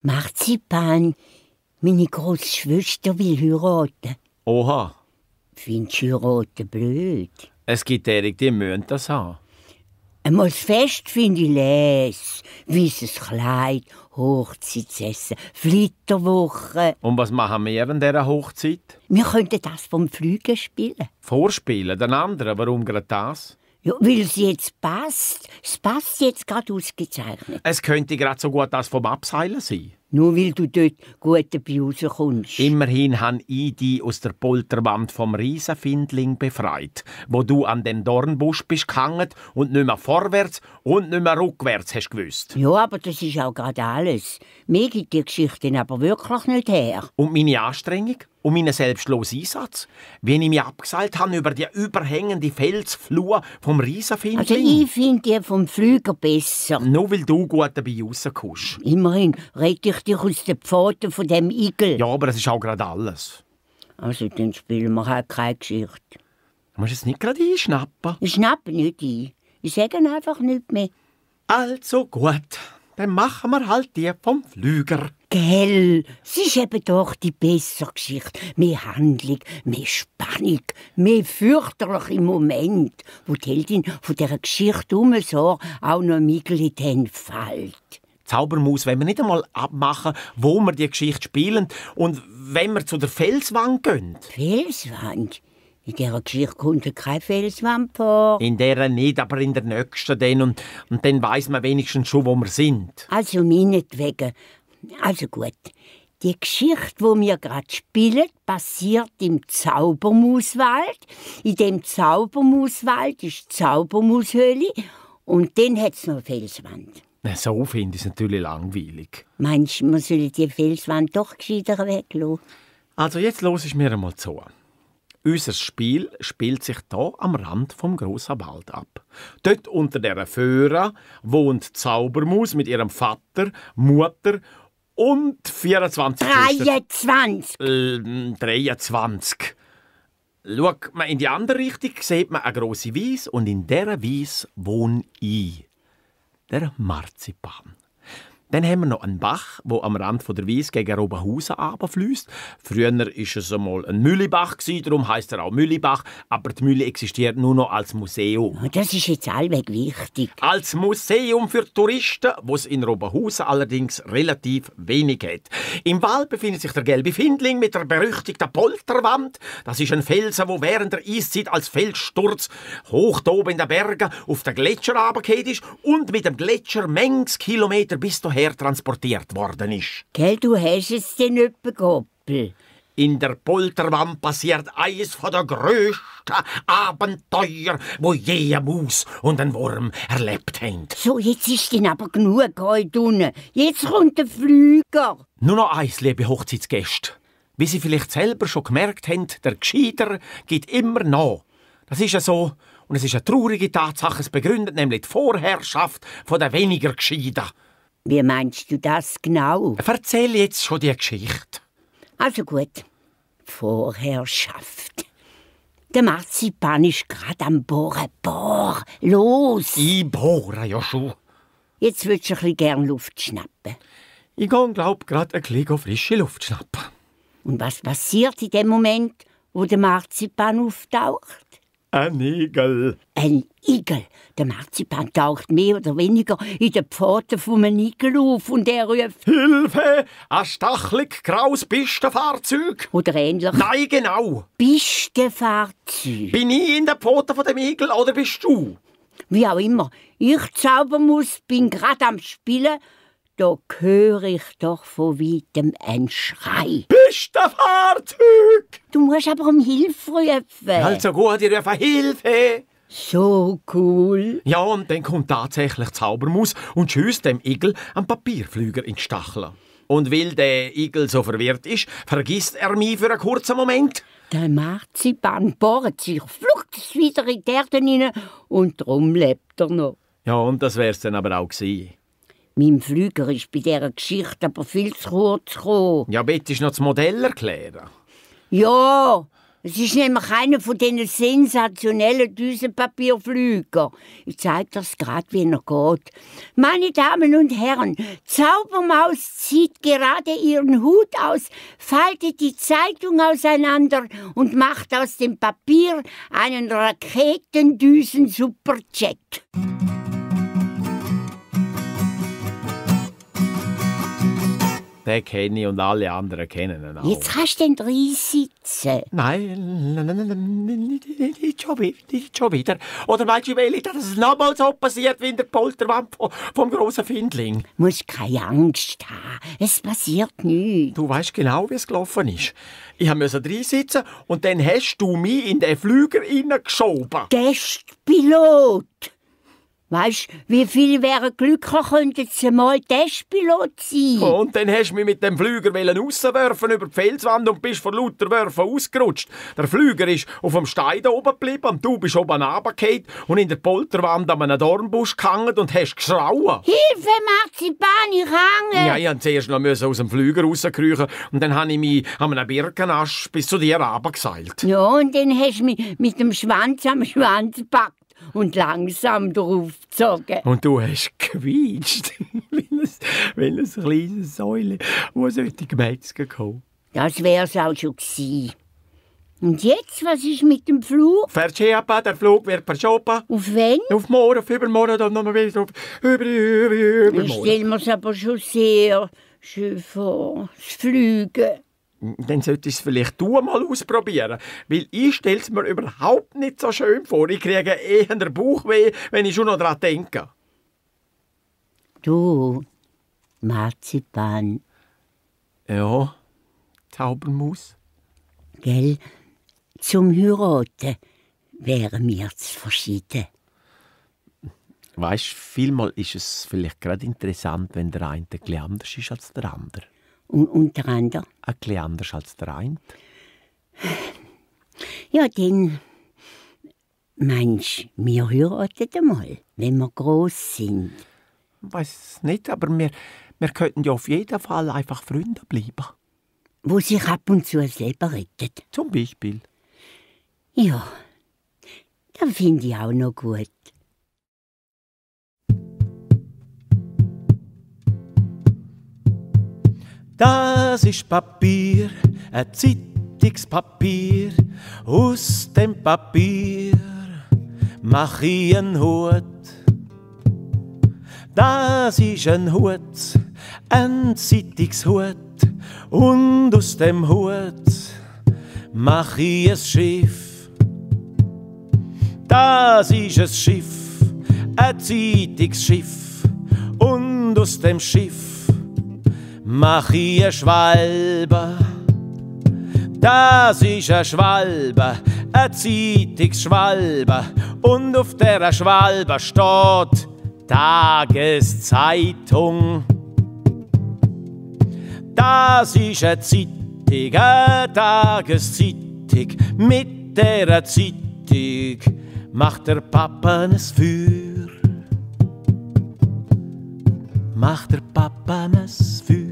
Marzipan, meine grosse Schwester will heiraten. Oha. Findest du heiraten blöd? Es gibt derige, die müssen das haben. Einmal das Fest finde ich les. Weisses Kleid, Hochzeitsessen, Flitterwoche. Und was machen wir an dieser Hochzeit? Wir könnten das vom Fliegen spielen. Vorspielen, den anderen. Warum gerade das? Ja, weil es jetzt passt. Es passt jetzt gerade ausgezeichnet. Es könnte gerade so gut das vom Abseilen sein. Nur weil du dort gut dabei rauskommst. Immerhin habe ich dich aus der Polterwand vom Riesenfindling befreit, wo du an den Dornbusch bist gehangen und nicht mehr vorwärts und nicht mehr rückwärts hast gewusst. Ja, aber das ist auch gerade alles. Mir gibt die Geschichte aber wirklich nicht her. Und meine Anstrengung und meinen selbstlosen Einsatz, wie ich mich abgeseilt habe über die überhängende Felsflur vom Riesenfindling. Also ich finde die vom Flüger besser. Nur weil du gut dabei rauskommst. Immerhin rette ich dich aus den Pfoten von dem Igel. Ja, aber das ist auch gerade alles. Also dann spielen wir halt keine Geschichte. Du musst es nicht gerade einschnappen. Ich schnappe nicht ein. Ich sage einfach nicht mehr. Also gut, dann machen wir halt die vom Flüger. Gell, es ist eben doch die bessere Geschichte. Mehr Handlung, mehr Spannung, mehr fürchterliche Moment, wo die Heldin von dieser Geschichte so auch noch im Igel in die Hände fällt. Zaubermaus, wenn wir nicht einmal abmachen, wo wir die Geschichte spielen und wenn wir zu der Felswand gehen. Felswand? In dieser Geschichte kommt keine Felswand vor. In der nicht, aber in der nächsten dann. Und dann weiss man wenigstens schon, wo wir sind. Also meinetwegen. Also gut. Die Geschichte, die wir gerade spielen, passiert im Zaubermauswald. In dem Zaubermauswald ist die Zaubermaushöhle und dann hat es noch eine Felswand. So finde ich es natürlich langweilig. Meinst du, wir sollen die Felswand doch gescheiter weglassen? Also jetzt los ich mir einmal zu. Unser Spiel spielt sich hier am Rand vom grossen Wald ab. Dort unter dieser Föhre wohnt die Zaubermaus mit ihrem Vater, Mutter und 24 23! 23. Schaut man in die andere Richtung, sieht man eine grosse Wiese und in dieser Wiese wohne ich. Der Marzipan. Dann haben wir noch einen Bach, der am Rand der Wiese gegen Oberhausen runterfliesst. Früher war es einmal ein Mühlibach, darum heisst er auch Mühlibach, aber die Mühle existiert nur noch als Museum. Das ist jetzt allweg wichtig. Als Museum für Touristen, wo es in Oberhausen allerdings relativ wenig hat. Im Wald befindet sich der gelbe Findling mit der berüchtigten Polterwand. Das ist ein Felsen, der während der Eiszeit als Felssturz hoch oben in den Bergen auf den Gletscher runtergefallen ist und mit dem Gletscher manches Kilometer bis dahin transportiert worden ist. Gell, du hast es denn nicht Goppel. In der Polterwand passiert eines der grössten Abenteuer, wo je eine Maus und ein Wurm erlebt haben. So, jetzt ist denn aber genug heute unten. Jetzt kommt der Flüger. Nur noch eins, liebe Hochzeitsgäste. Wie Sie vielleicht selber schon gemerkt haben, der Gescheiter geht immer nach. Das ist ja so. Und es ist eine traurige Tatsache. Es begründet nämlich die Vorherrschaft der weniger Gescheiten. Wie meinst du das genau? Erzähl jetzt schon die Geschichte. Also gut. Vorherrschaft. Der Marzipan ist gerade am Bohren. Bohr, los! Ich bohre ja schon. Jetzt würdest du ein bisschen gern Luft schnappen. Ich gehe, gerade ein bisschen frische Luft schnappen. Und was passiert in dem Moment, wo der Marzipan auftaucht? Ein Igel. Ein Igel. Der Marzipan taucht mehr oder weniger in den Pfoten von einem Igel auf und er ruft Hilfe! Ein stachelig graues Pistenfahrzeug. oder ähnlich. Nein, genau. Pistenfahrzeug. Bin ich in den Pfoten von dem Igel oder bist du? Wie auch immer. Ich Zaubermaus bin gerade am Spielen. Da höre ich doch von weitem einen Schrei. Pistenfahrzeug! Du musst aber um Hilfe rufen. Also gut, ich rufe Hilfe! So cool. Ja, und dann kommt tatsächlich die Zaubermaus und schießt dem Igel einen Papierflüger in die Stacheln. Und weil der Igel so verwirrt ist, vergisst er mich für einen kurzen Moment. Der Marzipan bohrt sich, flucht wieder in die Erde hinein und darum lebt er noch. Ja, und das wär's dann aber auch gewesen. Mein Flüger ist bei dieser Geschichte aber viel zu kurz gekommen. Ja, bitte noch das Modell erklären. Ja, Es ist nämlich einer von diesen sensationellen Düsenpapierflüger. Ich zeige das gerade, wie er geht. Meine Damen und Herren, Zaubermaus zieht gerade ihren Hut aus, faltet die Zeitung auseinander und macht aus dem Papier einen Raketendüsen-Superjet. Den kenne ich und alle anderen kennen ihn auch. Jetzt kannst du den reinsitzen. Nein, nicht schon wieder. Oder meinst du, dass es nochmal so passiert wie in der Polterwand vom grossen Findling? Du musst keine Angst haben. Es passiert nichts. Du weißt genau, wie es gelaufen ist. Ich musste reinsitzen und dann hast du mich in den Flüger hineingeschoben. Testpilot. Weisst, wie viele wären glücklich, könnten sie mal Testpilot sein? Und dann hast du mich mit dem Flüger rauswerfen über die Felswand und bist vor lauter Werfen ausgerutscht. Der Flüger ist auf dem Stein oben geblieben und du bist oben runtergefallen und in der Polterwand an einem Dornbusch gehangen und hast geschrauen. Hilfe, Marzipan, ich hange! Ja, ich musste zuerst noch aus dem Flüger rauskriechen und dann habe ich mich an einem Birkenast bis zu dir runtergeseilt. Ja, und dann hast du mich mit dem Schwanz am Schwanz gepackt und langsam draufgezogen. Und du hast gequietscht, wie ein kleines Säule, wo sollte gemetzelt kommen. Das wär's auch schon gewesen. Und jetzt, was ist mit dem Flug? Verschieben, der Flug wird verschoben. Auf wen? Auf morgen, auf übermorgen, dann nochmal wieder auf Ich übermorgen. stelle mir's aber schon sehr schön vor, das Fliegen. Dann solltest du es vielleicht du mal ausprobieren, weil ich stelle es mir überhaupt nicht so schön vor. Ich kriege eher den Bauchweh, wenn ich schon noch daran denke. Du, Marzipan, Ja, Zaubermaus. gell? Zum Heiraten wären wir zu verschieden. Weisst, vielmal ist es vielleicht gerade interessant, wenn der eine etwas anders ist als der andere. Und unter anderem? Etwas anders als der eine. Ja, dann meinst du, wir heiraten einmal, wenn wir gross sind? Ich weiss es nicht, aber wir könnten ja auf jeden Fall einfach Freunde bleiben. Wo sich ab und zu das Leben rettet. Zum Beispiel. Ja, das finde ich auch noch gut. Das ist Papier, ein Zeitungspapier. Aus dem Papier mach ich einen Hut. Das ist ein Hut, ein Zeitungshut. Und aus dem Hut mach ich ein Schiff. Das ist ein Schiff, ein Zeitungsschiff. Und aus dem Schiff mach ich eine Schwalbe. Das ist eine Schwalbe, eine Zeitungsschwalbe. Und auf der Schwalbe steht Tageszeitung. Das ist eine Zeitung, eine Tageszeitung. Mit der Zeitung macht der Papa ein Feuer. Macht der Papa ein Feuer.